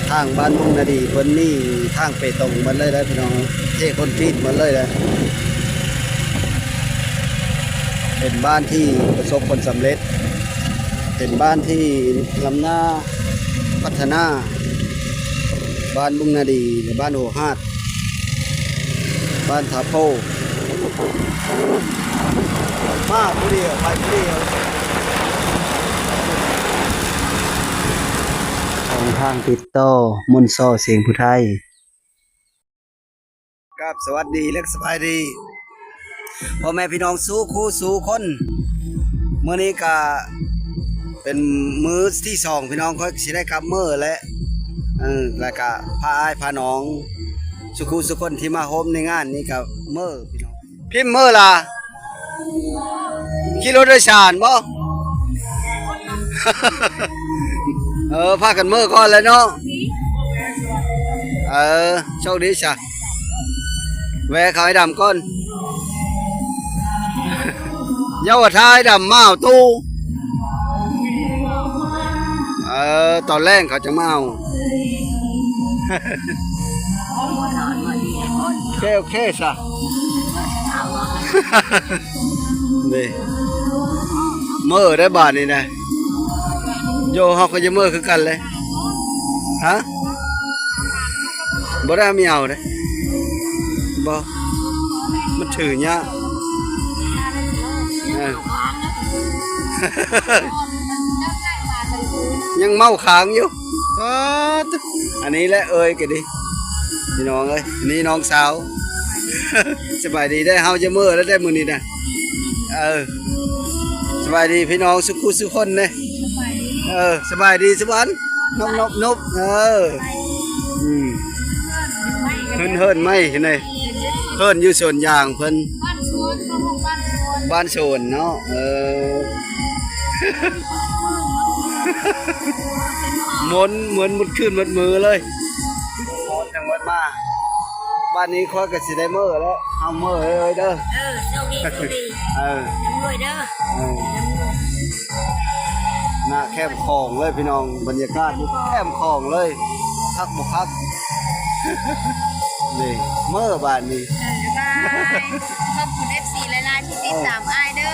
ທາງບ້ານບຸງນາດີເພິ່ນນີ້ ທາງເປຕົງໝົດເລີຍເດີພີ່ນ້ອງ, ເທຄອນກຣີດໝົດເລີຍເດີ. ເປັນບ້ານທີ່ປະສົບຜົນສຳເລັດ, ເປັນບ້ານທີ່ລ້ຳໜ້າພັດທະນາ, ບ້ານບຸງນາດີ ແລະ ບ້ານຫົວຫາດ ບ້ານທ່າໂພ ມາຜູ້ດຽວ ໄປຜູ້ດຽວ. ຊ່ອງທາງຕິດຕໍ່ ມົນຊໍ ສຽງຜູ້ໄທ. ກາບສະຫວັດດີ ແລະ ສະບາຍດີ ພໍ່ແມ່ພີ່ນ້ອງສູ່ຄູ່ສູ່ຄົນ. ມື້ນີ້ກະເປັນມື້ທີສອງ ພີ່ນ້ອງ, ຂ້ອຍຊິໄດ້ກັບເມືອແຫຼະ ເອີ ແລ້ວກະພາອ້າຍພານ້ອງສູ່ຄູ່ສູ່ຄົນທີ່ມາໂຮມໃນງານນີ້ກະເມືອພີ່ນ້ອງ. ພິມເມືອລະ ຂີ່ລົດໂດຍສານບໍ່? ເອີ ພາກັນເມືອກ່ອນແຫຼະເນາະ. ເອີ ໂຊກດີຊະ. ແວ່ເຂົ້າອ້າຍດຳກ່ອນ. ຢ່າວ່າຖ້າອ້າຍດຳມາເອົາຕູ້ ເອີ ຕອນແລງເຂົາຈະມາເອົາ. ໂອເຄ ໂອເຄຊະ. ນີ້ ເມີໄດ້ບາດນີ້ນະ. ໂຢ ເຮົາກໍຈະເມີຄືກັນເລີຍ. ຮະ? ບໍ່ໄດ້ມີເອົາເດ້. ບໍ່ ມັນຖືຍາກ. ເອີ ຍັງເມົາຄ້າງຢູ່. ປາດ ອັນນີ້ແຫຼະເອີຍກໍດີ ພີ່ນ້ອງເອີຍ, ນີ້ນ້ອງສາວ. ສະບາຍດີເດີ, ເຮົາຈະເມີແລ້ວເດີມື້ນີ້ນະ. ເອີ ສະບາຍດີພີ່ນ້ອງສູ່ຄູ່ສູ່ຄົນເດີ. ເອີ ສະບາຍດີສຸວັນ ນົບໆໆ. ເອີ ອືມ ເຮືອນ ເຮືອນໄມ້ເຫັນເດ້ ເຮືອນຢູ່ສວນຢາງເພິ່ນ ບ້ານສວນເນາະ. ເອີ ມົນ ມົນໝົດຄືນໝົດມື້ເລີຍ. ໝົດທັງໝົດມາ ບາດນີ້ຂ້ອຍກໍຊິໄດ້ເມີແລ້ວ. ເຮົາເມີເອີຍເດີ. ເອີ ໂຊກດີ ໂຊກດີ. ເອີ ລ່ຳລວຍເດີ. ເອີ ລ່ຳລວຍ. ໜ້າແຄມຂອງເລີຍພີ່ນ້ອງ, ບັນຍາກາດຢູ່ແຄມຂອງເລີຍ, ຄັກບໍ່ຄັກ. ນີ້ ເມີບາດນີ້. ເອີ ບາຍບາຍ. ຂອບຄຸນເອັຟຊີຫຼາຍໆທີ່ຕິດຕາມອ້າຍເດີ.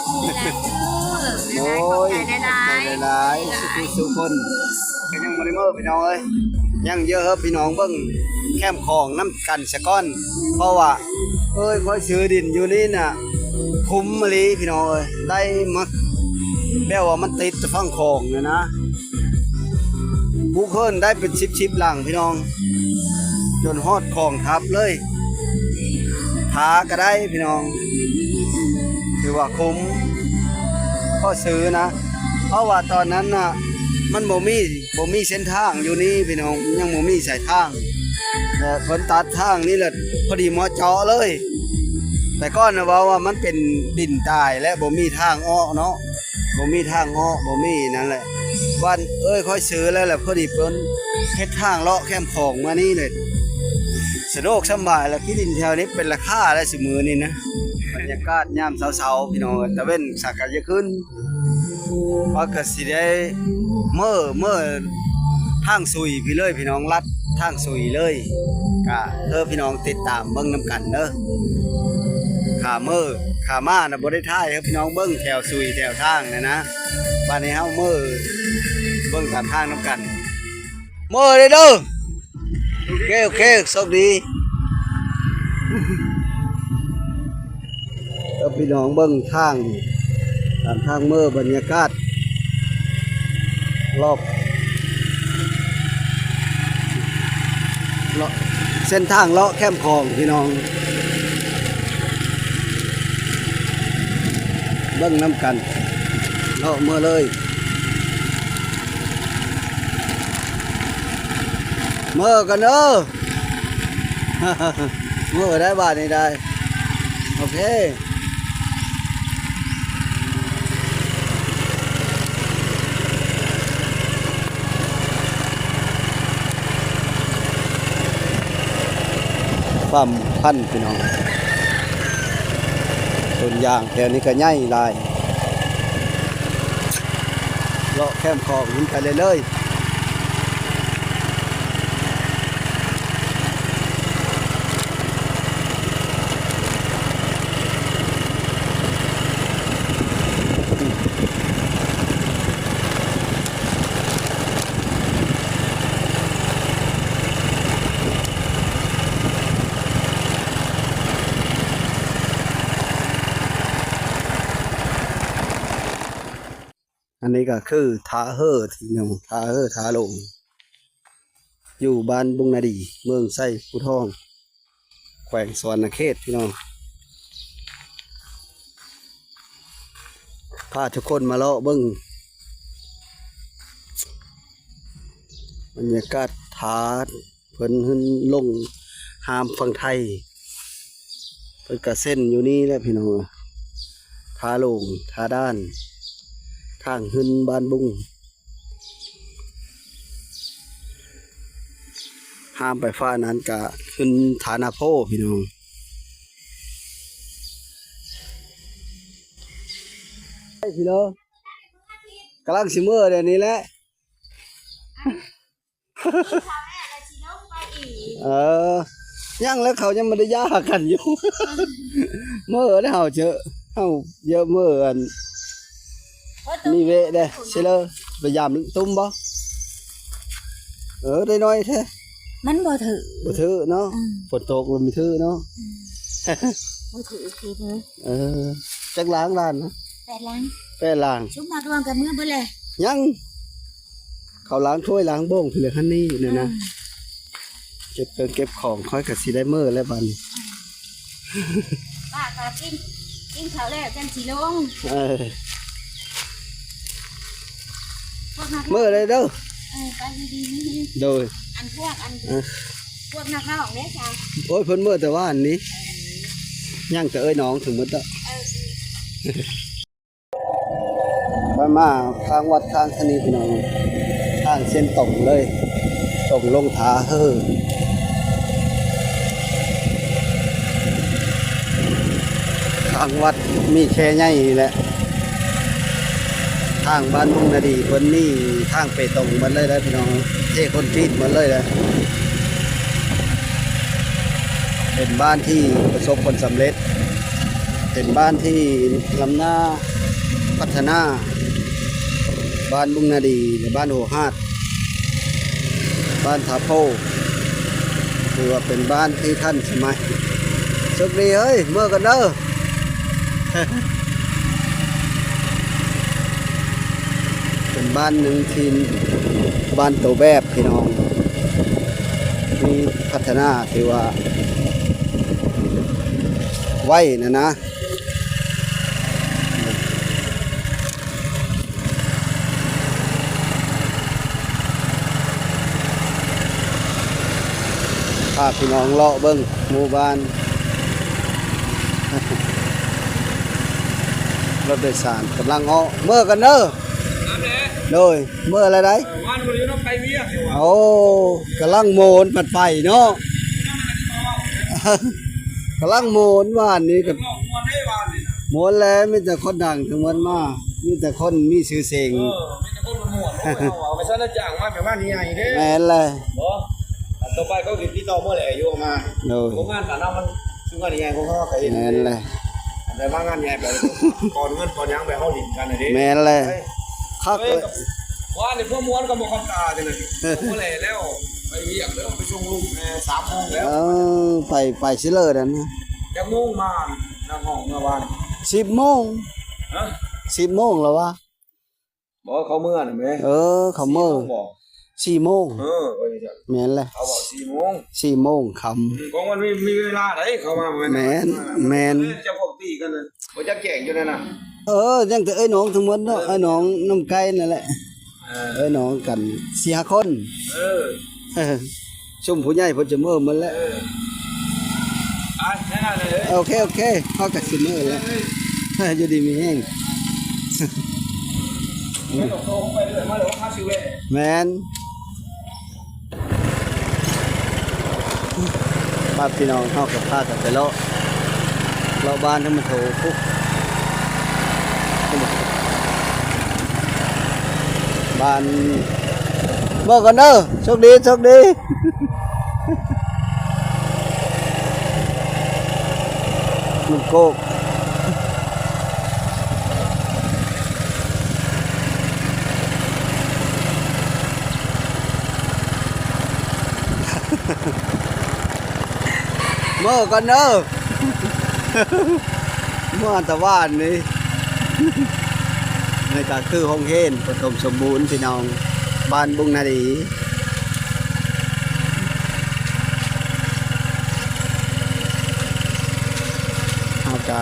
ເອີ ຫຼາຍໆເດີ. ໂອ້ຍ ຫຼາຍໆ ຂອບໃຈຫຼາຍໆ ຂອບໃຈຫຼາຍໆ ສູ່ຄູ່ສູ່ຄົນ. ກໍຍັງບໍ່ໄດ້ເມີພີ່ນ້ອງເອີຍ, ຍັງເຢີເຮີພີ່ນ້ອງເບິ່ງແຄມຂອງນຳກັນສາກ່ອນ, ເພາະວ່າ ເອີຍ ຂ້ອຍຊື້ດິນຢູ່ນີ້ນະ ຄຸ້ມອີ່ຫຼີພີ່ນ້ອງເອີຍ, ໄດ້ມາ ແບບວ່າມັນຕິດແຕ່ຝັ່ງຂອງນີ້ນະ, ບຸກເຮີນໄດ້ເປັນສິບສິບຫຼັງພີ່ນ້ອງ, ຈົນຮອດຂອງທັບເລີຍ. ຜາກໍໄດ້ພີ່ນ້ອງ, ຖືວ່າຄຸ້ມ ພໍຊື້ນະ, ເພາະວ່າຕອນນັ້ນນະ ມັນບໍ່ມີ ບໍ່ມີເສັ້ນທາງຢູ່ນີ້ພີ່ນ້ອງ, ຍັງບໍ່ມີສາຍທາງ, ແລະ ເພິ່ນຕັດທາງນີ້ແຫຼະ ພໍດີເໝາະເຈາະເລີຍ. ແຕ່ກ່ອນນະເວົ້າວ່າມັນເປັນດິນຕາຍ ແລະ ບໍ່ມີທາງອອກເນາະ, ບໍ່ມີທາງອອກ ບໍ່ມີນັ້ນແຫຼະ. ບ້ານເອີຍ ຂ້ອຍຊື້ແລ້ວ ແລະ ພໍດີເພິ່ນເຮັດທາງເລາະແຄມຂອງມານີ້ເລີຍ, ສະດວກສະບາຍ ແລະ ທີ່ດິນແຖວນີ້ເປັນລາຄາແລ້ວຊຸມື້ນີ້ນະ. ບັນຍາກາດຍາມເຊົ້າໆ ພີ່ນ້ອງເອີຍ, ຕາເວັນສັກກະຢາຂຶ້ນ. ຂ້ອຍກໍຊິໄດ້ເມີ ເມີທາງຊຸຍພີ້ເລີຍພີ່ນ້ອງ, ລັດທາງຊຸຍເລີຍ. ກະເອີ ພີ່ນ້ອງຕິດຕາມເບິ່ງນຳກັນເດີ. ຂາເມີ ຂາມານະບໍ່ໄດ້ຖ່າຍໃຫ້ພີ່ນ້ອງເບິ່ງແຖວຊຸຍແຖວທາງນະນະ, ບາດນີ້ເຮົາເມີເບິ່ງຕາມທາງນຳກັນ. ເມີເດີ ເດີ. ໂອເຄ ໂອເຄ ໂຊກດີ. ເອີ ພີ່ນ້ອງເບິ່ງທາງ ຕາມທາງເມີ ບັນຍາກາດລອບ ເລາະ ເສັ້ນທາງເລາະແຄມຂອງພີ່ນ້ອງ, ເບິ່ງນຳກັນ ເລາະເມືອເລີຍ. ເມືອກັນເດີ ເມືອໄດ້ບາດນີ້ໄດ້. ໂອເຄ ຟາມພັນພີ່ນ້ອງ, ສວນຢາງແຖວນີ້ກໍໃຫຍ່ຫຼາຍ. ເລາະແຄມຂອງມັນໄປເລື້ອຍໆ. ອັນນີ້ກໍຄືທ່າເຮີ ພີ່ນ້ອງ ທ່າເຮີ ທ່າໂລງ ຢູ່ບ້ານບຸງນາດີ ເມືອງໄຊພູທອງ ແຂວງສະຫວັນນະເຂດ ພີ່ນ້ອງ. ພາທຸກຄົນມາເລາະເບິ່ງບັນຍາກາດທ່າ ເພິ່ນຂຶ້ນລົງຫາມຝັ່ງໄທ ເພິ່ນກະເຊັນຢູ່ນີ້ແຫຼະພີ່ນ້ອງ ທ່າໂລງ ທ່າດ່ານ ທາງຂຶ້ນບ້ານບຸງ ຫາມໄປຝັ່ງນັ້ນກະຂຶ້ນທ່ານາໂພພີ່ນ້ອງ. ໄປພີ່ນ້ອງ ກຳລັງຊິເມືອດຽວນີ້ແຫຼະ. ເອີ ຍັງແລ້ວ ເຂົາຍັງບໍ່ໄດ້ຢ່າກັນຢູ່ ເມີແລ້ວ ເຮົາເຈີ ເຮົາເຢີເມີອັນ ມີເວະເດ້ ຊິເລີໄປຢາມຕຸ້ມບໍ່? ເອີ ໄດ້ໜ້ອຍແທ້ ມັນບໍ່ຖື ບໍ່ຖືເນາະ ອືມ ຝົນຕົກມັນມີຖືເນາະ ອືມ ບໍ່ຖືຄືເດີ. ເອີ ຈັກຫຼັງຫຼານນະ? ແປດຫຼັງ ແປດຫຼັງ ຊຸມມາດວງກັນເມືອເບິດແລ້ວ ຍັງ ເຂົາລ້າງຖ້ວຍລ້າງໂບງພີ້ແຫຼະ ຫັ້ນນີ້ຢູ່ນີ້ນະ ອືມ ເກັບເຄື່ອງເກັບຂອງ ຂ້ອຍກໍຊິໄດ້ເມືອແລ້ວບັດນີ້ ອືມ ປ້າກໍກິນ ກິນເຂົ້າແລ້ວຈັ່ງຊິລົງ ເອີ ພວກນັກ ເມືອແລ້ວເດີ ເອີ ໄປດີໆ ໂດຍ ອັນພວກ ອັນ ເອີ ພວກນັກຮ້ອງເດ້ຊະ ໂອ້ຍ ເພິ່ນເມືອແຕ່ວານນີ້ ເອີ ຍັງແຕ່ເອື້ອຍນ້ອງທັງໝົດເດີ ເອີ ໄປມາທາງວັດທາງທານີພີ່ນ້ອງ ທາງເສັ້ນຕົງເລີຍ ຕົງລົງທ່າເຮີ ທາງວັດມີແຄ່ໃຫຍ່ນີ້ແຫຼະ ທາງບ້ານບຸງນາດີເພິ່ນມີທາງເປຕົງໝົດເລີຍເດີພີ່ນ້ອງ ເທຄອນກຣີດໝົດເລີຍເດີ ເປັນບ້ານທີ່ປະສົບຜົນສຳເລັດ ເປັນບ້ານທີ່ລ້ຳໜ້າພັດທະນາ ບ້ານບຸງນາດີ ແລະ ບ້ານຫົວຫາດ ບ້ານທ່າໂພ ຖືວ່າເປັນບ້ານທີ່ທັນສະໄໝ. ໂຊກດີເອີຍ ເມືອກ່ອນເດີ. ເປັນບ້ານໜຶ່ງທີ່ ບ້ານໂຕແບບພີ່ນ້ອງ ມີພັດທະນາ ຖືວ່າໄວນະນະ ພາພີ່ນ້ອງເລາະເບິ່ງໝູ່ບ້ານ ລົດໂດຍສານກຳລັງເອາະ ເມືອກັນເດີ. ໂດຍ ເມືອແລ້ວໃດ໋ ເອີ ວານບໍ່ໄດ້ຢູ່ນຳໄປວຽກຢູ່ວ່າ ໂອ້ ກຳລັງໂມນພັດໄປເນາະ ກຳລັງໂມນ ວານນີ້ກໍ ມ່ວນເດ້ວານນີ້ນະ ມ່ວນແຫຼະ ມີແຕ່ຄົນດັງທັງໝົດມາ ມີແຕ່ຄົນມີຊື່ສຽງ ເອີ ມີແຕ່ຄົນມ່ວນໆ ເອົາໄປຊັ້ນລະຈ້າງມາແບບວ່ານີ້ໃຫຍ່ເດ້ ແມ່ນແຫຼະ ບໍ່ ອັນຕໍ່ໄປເຂົາຊິຕິດຕໍ່ເມືອແຫຼະຢູ່ມາ ໂດຍ ໂຮງງານບ້ານເຮົາມັນ ຄືງານໃຫຍ່ຂອງເຮົາກໍເຮັດ ແມ່ນແຫຼະ ແຕ່ວ່າງານໃຫຍ່ແບບກ່ອນເງິນກ່ອນຫຍັງແບບເຮົາຫຼິ້ນກັນນະເດ້ ແມ່ນແຫຼະ ຄັກເລີຍ ເອີຍ ວ່ານີ້ພວກມ່ວນກໍບໍ່ຄຳຕາຈັ່ງນັ້ນ ບໍ່ແລແລ້ວ ໄປວຽກແລ້ວ ໄປສົ່ງລູກແດ່ ສາມໂມງແລ້ວ ເອີ ໄປ ໄປຊິເລີນັ້ນນະ ຈັກໂມງມາ ນັກຮ້ອງເມື່ອວານ ສິບໂມງ ຮະ ສິບໂມງແລ້ວວະ ບໍ່ ເຂົາເມືອນະແມ່ ເອີ ເຂົາເມືອ ສີ່ໂມງບໍ່ ສີ່ໂມງ ເອີ ວ່າຈັ່ງຊັ້ນ ແມ່ນແຫຼະ ເຂົາເວົ້າສີ່ໂມງ ສີ່ໂມງຄ່ຳ ອືມ ຂອງມັນມີ ມີເວລາໃດ ເຂົາມາ ແມ່ນ ແມ່ນ ເຈົ້າພວກຕີກັນນະ ບໍ່ຈັກແຈ້ງຢູ່ນັ້ນນະ ເອີ ຍັງແຕ່ເອື້ອຍນ້ອງທັງໝົດເນາະ ເອີ ເອື້ອຍນ້ອງນ້ຳໄກ່ນັ້ນແຫຼະ ເອີ ເອື້ອຍນ້ອງກັນສີ່ຫ້າຄົນ ເອີ ຊຸມຜູ້ໃຫຍ່ເພິ່ນຈະເມືອໝົດແລ້ວ ເອີ ໄປແນ່ນອນເລີຍ ໂອເຄ ໂອເຄ ເຮົາກໍຊິເມືອແລ້ວ ເອີ ຢູ່ດີມີແຮງ ແມ່ນ ພາພີ່ນ້ອງເຮົາກໍພາກັນໄປເລາະ ເລາະບ້ານໃຫ້ມັນໂທພຸກ ບ້ານ ເມືອກ່ອນເດີ ໂຊກດີ ໂຊກດີ ໜຸ່ມໂກກ ເມືອກ່ອນເດີ ເມືອແຕ່ວານນີ້ ນີ້ກໍຄືໂຮງຮຽນປະຖົມສົມບູນ ພີ່ນ້ອງ ບ້ານບຸງນາດີ. ເຮົາກະ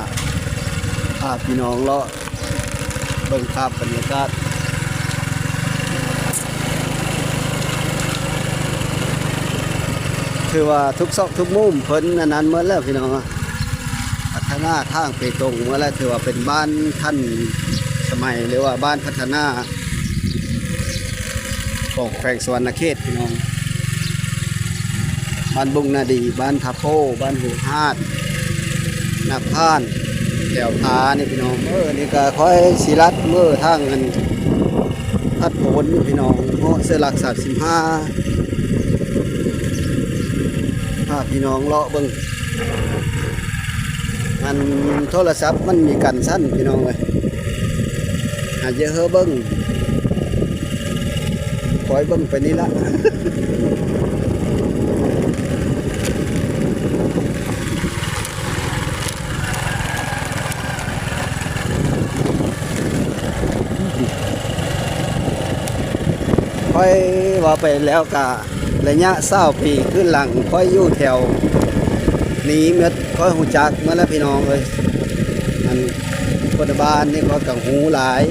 ພາພີ່ນ້ອງເລາະເບິ່ງພາບບັນຍາກາດ ຖືວ່າທຸກຊອກທຸກມຸມເພິ່ນອັນນັ້ນໝົດແລ້ວ ພີ່ນ້ອງ. ພັດທະນາທາງເປຕົງເມື່ອແລ້ວ ຖືວ່າເປັນບ້ານທັນສະໄໝ ຫຼືວ່າບ້ານພັດທະນາຂອງແຂວງສະຫວັນນະເຂດ ພີ່ນ້ອງ. ບ້ານບຸງນາດີ, ບ້ານທ່າໂພ, ບ້ານຫູຫາດ, ນາພານ, ແຖວພານີ້ ພີ່ນ້ອງ. ເອີ ນີ້ກໍຂ້ອຍຊິລັດເມືອທາງອັນ ທັດໂພນ ພີ່ນ້ອງ, ເໝາະເສຍຫຼັກສາມສິບຫ້າ ພາພີ່ນ້ອງເລາະເບິ່ງ. ອັນໂທລະສັບມັນມີກັນສັ່ນ ພີ່ນ້ອງເອີຍ, ຫາເຢາເຮີເບິ່ງ, ຄອຍເບິ່ງໄປນີ້ລະ. ຂ້ອຍເວົ້າໄປແລ້ວກະ ໄລຍະຊາວປີຄືນຫຼັງ ຂ້ອຍຢູ່ແຖວນີ້ໝົດ, ຂ້ອຍຮູ້ຈັກໝົດແລ້ວ ພີ່ນ້ອງເອີຍ. ອັນຄົນໃນບ້ານນີ້ຂ້ອຍກໍຮູ້ຫຼາຍ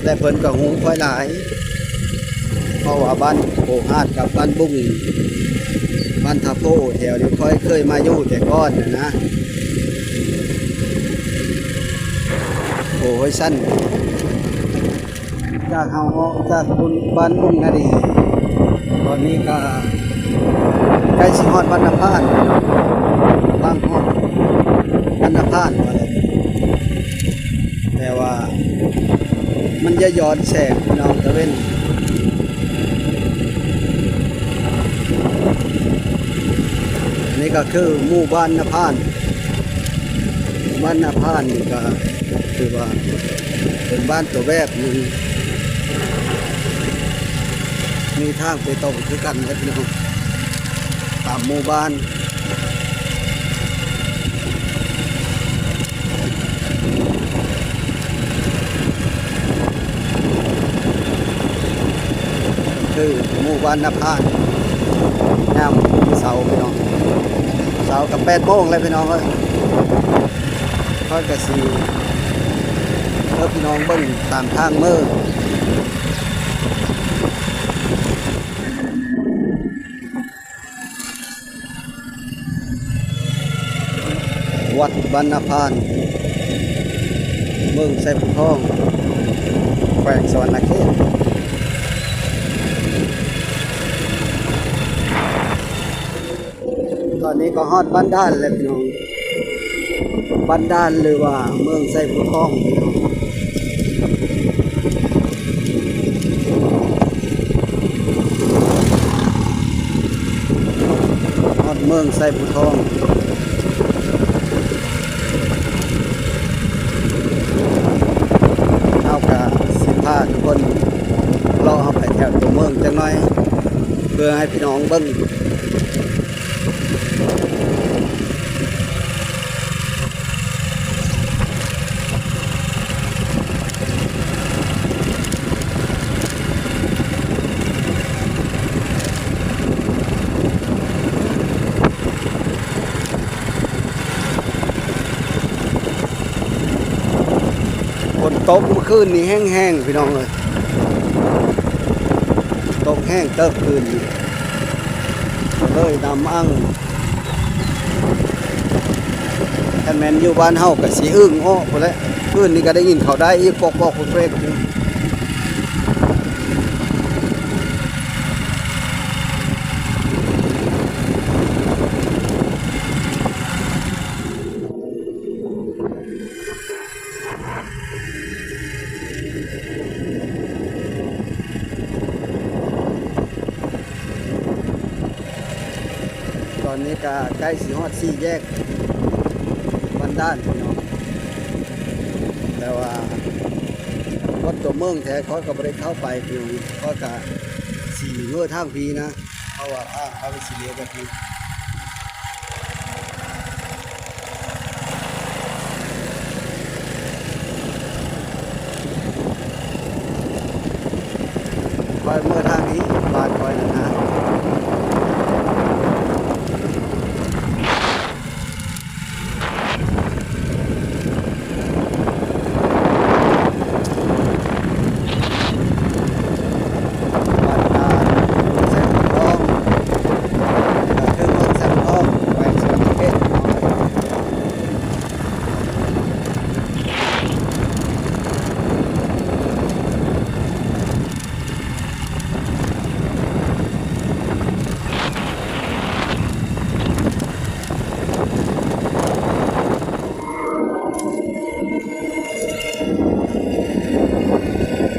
ແລະ ເພິ່ນກໍຮູ້ຂ້ອຍຫຼາຍ. ເພາະວ່າບ້ານໂພຫາດກັບບ້ານບຸງ ບ້ານທ່າໂພແຖວນີ້ ຂ້ອຍເຄີຍມາຢູ່ແຕ່ກ່ອນຫັ້ນນະ. ໂອ້ຍ ຊັ້ນ ຈາກເຮົາອອກຈາກບຸນ ບ້ານບຸງນາດີ ຕອນນີ້ກໍໃກ້ຊິຮອດວັດນາພານ, ບາງຮອດວັດນາພານວ່າແຫຼະ. ແຕ່ວ່າມັນຈະຍ້ອນແສງ ພີ່ນ້ອງ, ຕາເວັນ. ນີ້ກໍຄືໝູ່ບ້ານນາພານ, ບ້ານນາພານນີ້ກໍຖືວ່າເປັນບ້ານຕົວແບບໜຶ່ງ, ມີທາງເປຕົງຄືກັນເບິດເນາະ ຕາມໝູ່ບ້ານ. ຄືໝູ່ບ້ານນາພານ ຍາມເຊົ້າພີ່ນ້ອງ, ເຊົ້າກໍແປດໂມງແລ້ວພີ່ນ້ອງເອີຍ. ຂ້ອຍກໍຊິເອີ ພີ່ນ້ອງເບິ່ງຕາມທາງເມືອ ວັດບ້ານນາພານ ເມືອງໄຊພູທອງ ແຂວງສະຫວັນນະເຂດ. ຕອນນີ້ກໍຮອດບ້ານດ່ານແລ້ວພີ່ນ້ອງ, ບ້ານດ່ານ ຫຼືວ່າເມືອງໄຊພູທອງພີ່ນ້ອງ. ຮອດເມືອງໄຊພູທອງ, ເຮົາກະຊິພາທຸກຄົນເລາະເຂົ້າໄປແຖວຕົວເມືອງຈັກໜ້ອຍ ເພື່ອໃຫ້ພີ່ນ້ອງເບິ່ງ. ຝົນຕົກເມື່ອຄືນນີ້ແຮງໆ ພີ່ນ້ອງເອີຍ, ຕົກແຮງເຕີບຄືນນີ້ ເລີຍນ້ຳອັ່ງ. ຄັນແມ່ນຢູ່ບ້ານເຮົາກໍຊິອຶ້ງເອາະພຸ້ນແຫຼະ, ຄືນນີ້ກໍໄດ້ຍິນເຂົາດ່າອີກປອກໆແປກໆຢູ່. ຕອນນີ້ກໍໃກ້ຊິຮອດສີ່ແຍກບ້ານດ່ານພີ່ນ້ອງ, ແຕ່ວ່າວັດຕົວເມືອງແທ້ຂ້ອຍກໍບໍ່ໄດ້ເຂົ້າໄປພີ່ນ້ອງ, ຂ້ອຍກໍຊິເມືອທາງພີນະ. ເພາະວ່າທາງເຂົາຊິລ້ຽວແບບນີ້. ຕ ເມືອທາງນີ້ ບ້ານຂ້ອຍນັ້ນນະ. ບ້ານນາແສງທອງ ກໍຄືເມືອງແສງທອງ ແຂວງສະຫວັນນະເຂດ.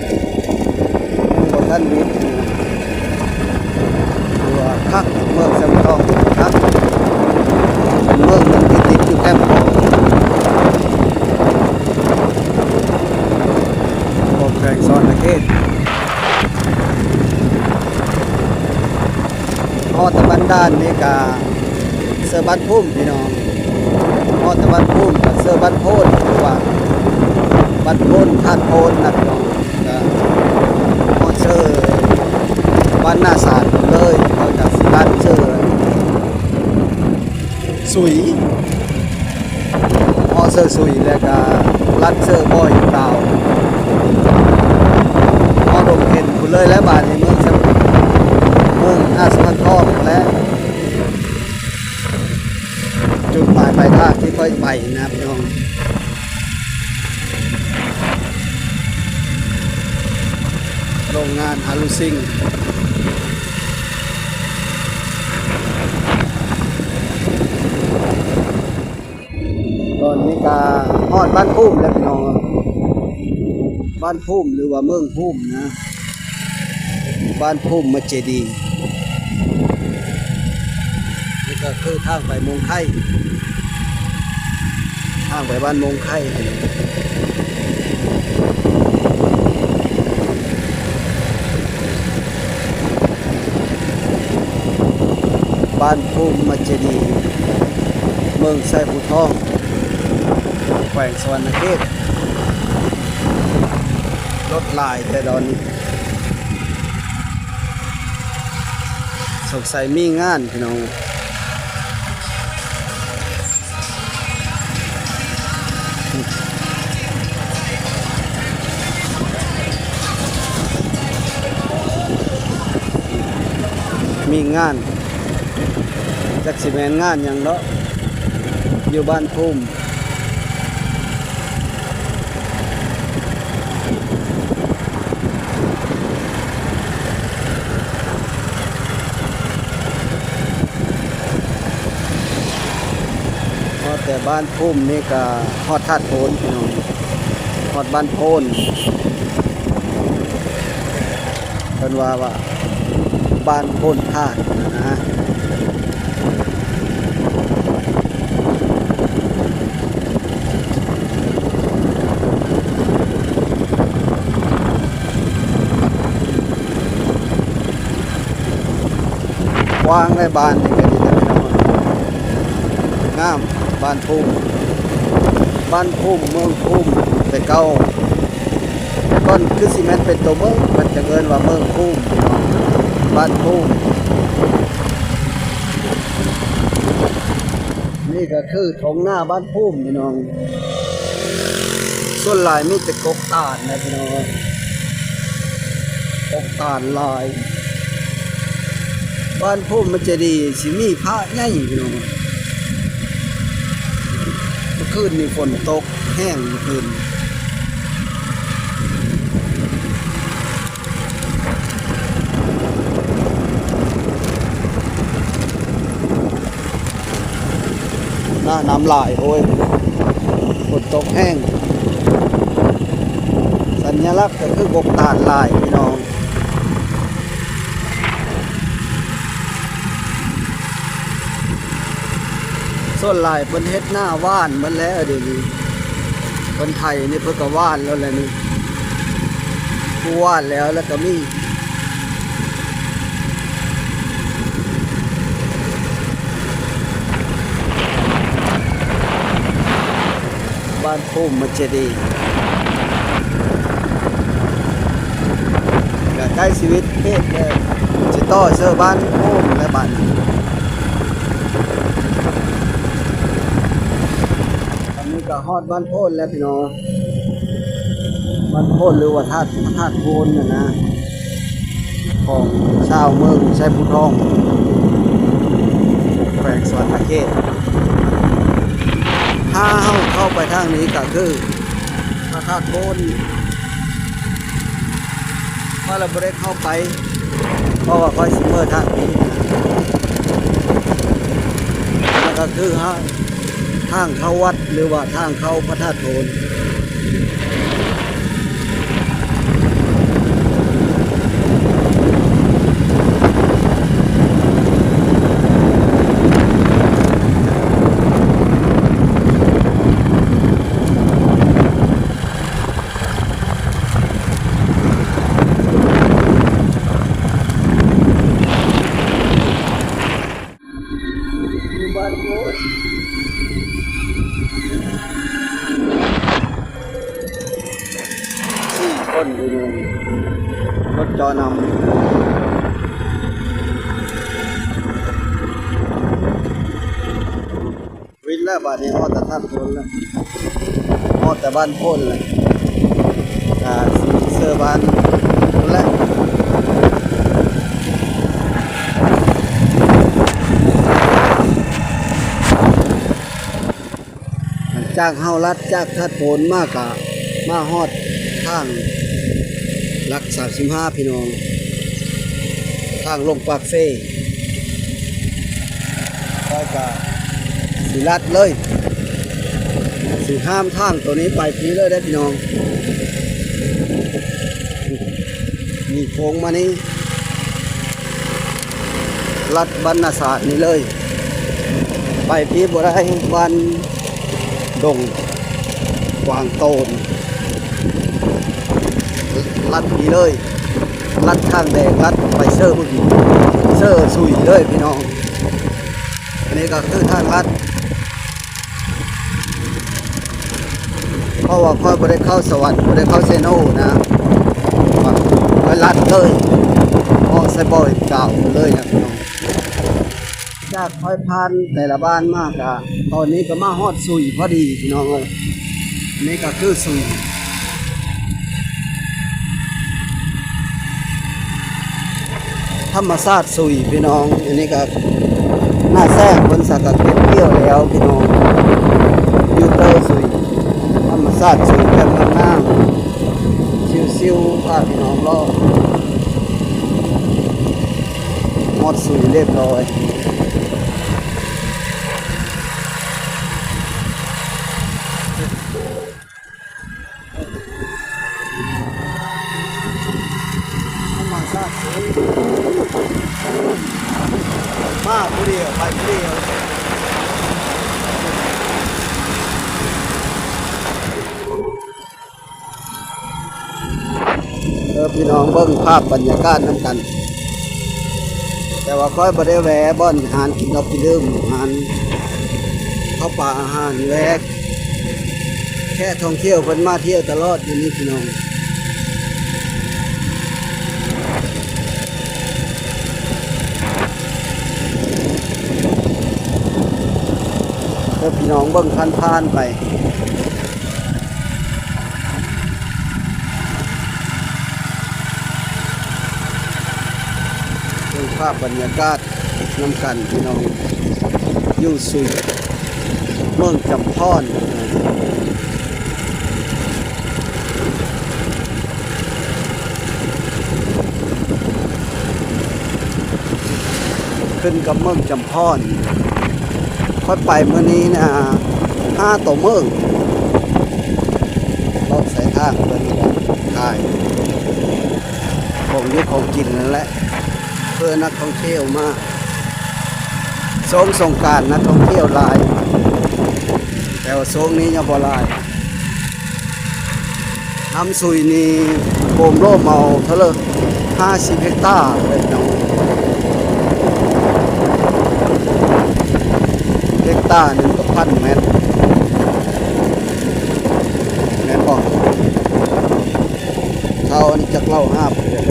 ຍັງບໍ່ທັນມິດຢູ່ ຖືວ່າຄັກ ເມືອງແຊມທອງຄັກ ເປັນເມືອງໜຶ່ງທີ່ຕິດຢູ່ແຄມຂອງ ຂອງແຂວງສະຫວັນນະເຂດ. ຮອດຕະບັນດານນີ້ກະເຊີບ້ານພູມພີ່ນ້ອງ, ຮອດຕະບັນພູມກະເຊີບ້ານໂພນ ຫຼືວ່າບ້ານໂພນ ທາດໂພນນະພີ່ນ້ອງ, ກະຮອດເຊີບ້ານນາສານເລີຍ, ເຂົາກະຊິລັດເຊີ ສຸຍ ຮອດເຊີສຸຍ ແລ້ວກະລັດເຊີບໍ່ຫີນຂາວ ຮອດດົງເພັນພຸ້ນເລີຍແລ້ວ. ບາດນີ້ເມືອງສະ ເມືອງອາດສະຫວັນທອງຫັ້ນແຫຼະ ຈຸດໝາຍປາຍທາງທີ່ຂ້ອຍໄປນະພີ່ນ້ອງ. ໂຮງງານອາລູຊິງ. ຕອນນີ້ກະຮອດບ້ານພູມແລ້ວພີ່ນ້ອງ, ບ້ານພູມ ຫຼືວ່າເມືອງພູມນະ. ບ້ານພູມມະເຈດີ. ນີ້ກໍຄືທາງໄປມົງໄຄ, ທາງໄປບ້ານມົງໄຄ. ບ້ານພູມມະເຈດີ, ເມືອງໄຊພູທອງ, ແຂວງສະຫວັນນະເຂດ. ລົດຫຼາຍແຕ່ດອນນີ້. ສົງໄສມີງານພີ່ນ້ອງ, ມີງານ ຈັກຊິແມ່ນງານຫຍັງເນາະ ຢູ່ບ້ານພູມ. ຮອດແຕ່ບ້ານພູມນີ້ກະຮອດທາດໂພນພີ່ນ້ອງ, ຮອດບ້ານໂພນ. ເພິ່ນວ່າ ວ່າບ້ານໂພນທາດນະ. ກວ້າງໃນບ້ານນີ້ກໍດີນະພີ່ນ້ອງ, ງາມ. ບ້ານພູມ ບ້ານພູມ ເມືອງພູມ ແຕ່ເກົ່າ ແຕ່ກ່ອນຄືຊິແມ່ນເປັນຕົວເມືອງ, ເພິ່ນຈຶ່ງເອີ້ນວ່າເມືອງພູມ, ບ້ານພູມ. ນີ້ກໍຄືທົ່ງນາບ້ານພູມພີ່ນ້ອງ, ສ່ວນຫຼາຍມີແຕ່ກົກຕານນະພີ່ນ້ອງ, ກົກຕານຫຼາຍ. ບ້ານພູມມັນຈະດີ ຊິມີພະໃຫຍ່ພີ່ນ້ອງ. ເມື່ອຄືນນີ້ຝົນຕົກແຮງເມື່ອຄືນ. ນະ ນ້ຳຫຼາຍ ໂອ້ຍ ຝົນຕົກແຮງ. ສັນຍະລັກກໍຄືກົກຕານຫຼາຍພີ່ນ້ອງ. ສ່ວນຫຼາຍເພິ່ນເຮັດນາຫວ່ານໝົດແລ້ວ ດຽວນີ້ເພິ່ນໄຖນີ້ ເພິ່ນກໍຫວ່ານແລ້ວແຫຼະນີ້, ຜູ້ຫວ່ານແລ້ວ ແລ້ວກໍມີ ບ້ານພູມມັນຈະດີ ແບບ ໃກ້ຊີວິດເຂດແລ້ວ ຊິຕໍ່ເຊີບ້ານໂພນແລ້ວບາດນີ້. ຕອນນີ້ກໍຮອດບ້ານໂພນແລ້ວພີ່ນ້ອງ, ບ້ານໂພນ ຫຼືວ່າທາດ ພະທາດໂພນນັ້ນນະ ຂອງຊາວເມືອງໄຊພູທອງ ແຂວງສະຫວັນນະເຂດ. ຖ້າເຮົາເຂົ້າໄປທາງນີ້ກໍຄືພະທາດໂພນ. ຂ້ອຍລະບໍ່ໄດ້ເຂົ້າໄປ ເພາະວ່າຂ້ອຍຊິເມືອທາງພີ້. ແລ້ວກໍຄືທາງ ທາງເຂົ້າວັດ ຫຼືວ່າທາງເຂົ້າພະທາດໂພນ. ຢູ່ບ້ານໂພນ ສີ່ຄົນຢູ່ນີ້ ລົດຈໍນຳ. ວິນແລ້ວ ບາດນີ້ຮອດແຕ່ທາດໂພນແລ້ວ ຮອດແຕ່ບ້ານໂພນແລ້ວ ກະຊິເຊີບ້ານພຸ້ນແຫຼະ. ຫຼັງຈາກເຮົາລັດຈາກທາດໂພນມາ ກະມາຮອດທາງຫຼັກສາມສິບຫ້າ ພີ່ນ້ອງ, ທາງລົງປາກເຊ. ຂ້ອຍກະຊິລັດເລີຍ ຊິຂ້າມທາງໂຕນີ້ໄປພີ້ເລີຍເດ້ພີ່ນ້ອງ. ນີ້ໂຄ້ງມານີ້ ລັດບ້ານນາສາດນີ້ເລີຍ ໄປພີ້ບໍ່ໄດ້ ບ້ານ ດົງກວາງໂຕນ ລັດນີ້ເລີຍ ລັດທາງແດງ ລັດໄປເຊີ ເຊີສຸຍເລີຍພີ່ນ້ອງ. ອັນນີ້ກໍຄືທາງລັດ ເພາະວ່າຂ້ອຍບໍ່ໄດ້ເຂົ້າສະຫວັນ ບໍ່ໄດ້ເຂົ້າເຊໂນນະ ຂ້ອຍລັດເລີຍ ເພາະໃສ່ບໍ່ເຫັນກາວເລີຍນະພີ່ນ້ອງ. ຈາກຂ້ອຍຜ່ານແຕ່ລະບ້ານມາກະ ຕອນນີ້ກໍມາຮອດສຸຍພໍດີພີ່ນ້ອງເອີຍ. ນີ້ກໍຄືສຸຍ ທຳມະຊາດສຸຍພີ່ນ້ອງ. ອັນນີ້ກໍໜ້າແຊງເພິ່ນສາກະເກັບກ່ຽວແລ້ວພີ່ນ້ອງ. ຢູ່ເຕີສຸຍ ທຳມະຊາດສຸຍແບບງາມໆ ຊິວໆ ພາພີ່ນ້ອງເລາະ ຮອດສຸຍຮຽບຮ້ອຍ. ທຳມະຊາດສຸຍ ມາຜູ້ດຽວ ໄປຜູ້ດຽວ. ເອີ ພີ່ນ້ອງເບິ່ງພາບບັນຍາກາດນຳກັນ. ແຕ່ວ່າຂ້ອຍບໍ່ໄດ້ແວ່ບ່ອນຮ້ານກິນເຫຼົ້າກິນດື່ມ ຮ້ານເຂົ້າປາອາຫານ ແວ່ແຂກທ່ອງທ່ຽວເພິ່ນມາທ່ຽວຕະຫຼອດຢູ່ນີ້ພີ່ນ້ອງ. ເອີ ພີ່ນ້ອງເບິ່ງຜ່ານໆໄປ. ເບິ່ງພາບບັນຍາກາດນຳກັນພີ່ນ້ອງ ຢູ່ສຸຍ ເມືອງຈຳພອນ ຂຶ້ນກັບເມືອງຈຳພອນ. ຂ້ອຍໄປມື້ນີ້ນະ ຫ້າໂຕເມືອງ ລອດສາຍທາງເພິ່ນຂາຍຂອງຢູ່ຂອງກິນນັ້ນແຫຼະ ເພື່ອນັກທ່ອງທ່ຽວມາ. ຊ່ວງສົງການນັກທ່ອງທ່ຽວຫຼາຍ ແຕ່ວ່າຊ່ວງນີ້ຍັງບໍ່ຫຼາຍ. ນ້ຳສຸຍນີ້ໂຮມໂລມເອົາເທົ່າເລີ ຫ້າສິບເຮັກຕາເລີຍພີ່ນ້ອງ. ເຮັກຕາໜຶ່ງກໍພັນແມັດ ແມ່ນບໍ່? ເທົ່າອັນຈັກເລົ່າຫາບເລີຍ.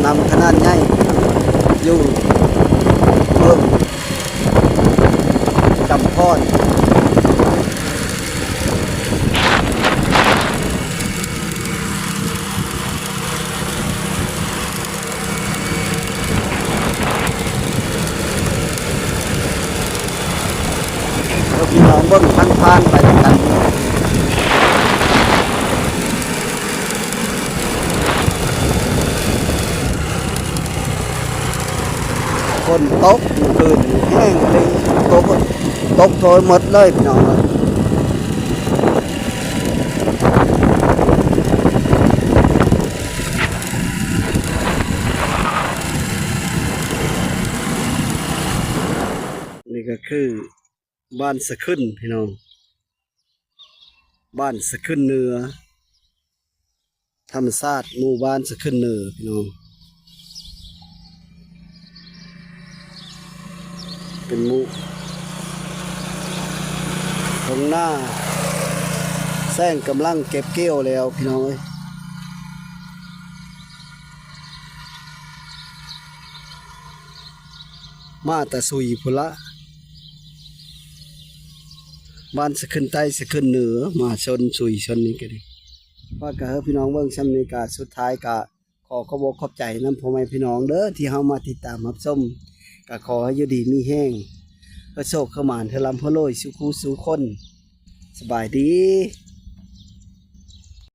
ນ້ຳຂະໜາດໃຫຍ່ ຢູ່ເມືອງຈຳພອນ. ເອີ ພີ່ນ້ອງເບິ່ງຜ່ານໆໄປນຳກັນ. ຝົນຕົກມື້ຄືນນີ້ແຮງອີ່ຫຼີ ຕົກ ຕົກໂທຍໝົດເລີຍພີ່ນ້ອງເອີຍ. ນີ້ກໍຄືບ້ານສະຂຶ້ນພີ່ນ້ອງ ບ້ານສະຂຶ້ນເໜືອ ທຳມະຊາດໝູ່ບ້ານສະຂຶ້ນເໜືອພີ່ນ້ອງ ເປັນໝູ່ທົ່ງນາ ແຊງກຳລັງເກັບກ່ຽວແລ້ວພີ່ນ້ອງເອີຍ. ມາແຕ່ສຸຍພຸ້ນລະ ບ້ານສະຂຶ້ນໃຕ້ ສະຂຶ້ນເໜືອ ມາຊົນສຸຍຊົນນີ້ກໍດີ. ວ່າກໍໃຫ້ພີ່ນ້ອງເບິ່ງຊ່ຳນີ້ ກໍສຸດທ້າຍກໍຂໍຂອບອົກຂອບໃຈນຳພໍ່ແມ່ພີ່ນ້ອງເດີ ທີ່ເຮົາມາຕິດຕາມຮັບຊົມ. ກໍຂໍໃຫ້ຢູ່ດີມີແຮງ ເພື່ອໂຊກເພື່ອໝານ ເທື່ອລ່ຳເພື່ອລວຍສູ່ຄູ່ສູ່ຄົນ. ສະບາຍດີ.